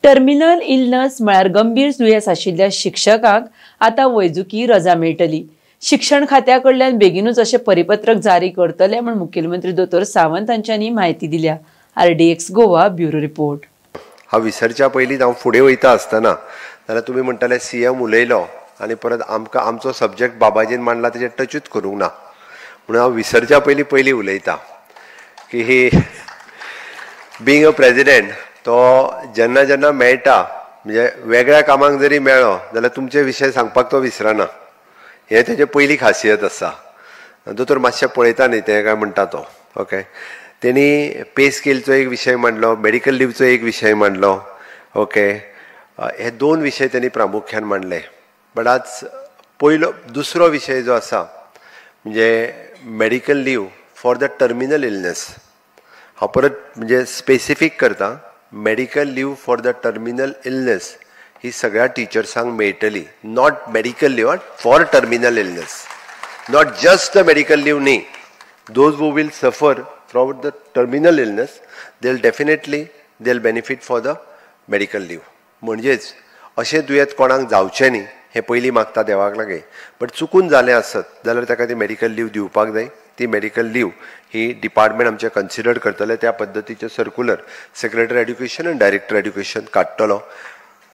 Terminal illness म्हळ्यार गंभीर दुयेंस आशिल्ल्या शिक्षकांक आतां वैजकी रजा मेळटली. शिक्षण खात्या कडल्यान बेगीनूच अशें परिपत्रक जारी करतले म्हूण मुखेलमंत्री दोतोर सावंत हांच्यांनी म्हायती दिल्या. RDX Goa bureau report. हांव विसरच्या पयलीं हांव फुडें वयता आसतना जाल्यार तुमी म्हणटाले सीएम उलयलो आनी परत आमकां आमचो सब्जॅक्ट बाबाजीन मांडला तेजेर टचूच करूंक ना, म्हणून हांव विसरच्या पयलीं पयलीं उलयता की ही बीइंग अ प्रेजिडेंट तो जेन्ना जेन्ना मेळटा म्हणजे वेगळ्या कामांक जरी मेळ्ळो जाल्यार तुमचे विशय सांगपाक तो विसरना, हें तेजे पयली खासियत आसा. दोतोर मातशें पळयता न्ही तें काय म्हणटा तो. ओके, तेणी पे स्केलचो एक विशय मांडलो, मेडिकल लिवचो एक विशय मांडलो. ओके, हे दोन विशय तेणी प्रामुख्यान मांडले. बट आज पयलो दुसरो विशय जो आसा म्हणजे medical leave for the terminal illness. हांव परत म्हणजे स्पेसिफीक करता, medical leave for the terminal illness ही सगळ्या टिचर्सांक मेळटली. Not medical leave for terminal illness, not just the medical leave न्ही. Those who will suffer from the terminal illness they will definitely they will benefit for the medical leave. म्हणजेच अशें दुयेंत कोणाक जावचें न्ही हें पयलीं मागता देवाक लागीं, बट चुकून जालें आसत जाल्यार ताका ती मेडिकल लीव दिवपाक जाय. ती मेडिकल लीव ही डिपार्टमेंट आमचें कन्सिडर करतलें. त्या पद्दतीचें सर्कुलर सेक्रेटरी एड्युकेशन आनी डायरेक्टर एड्युकेशन काडटलो.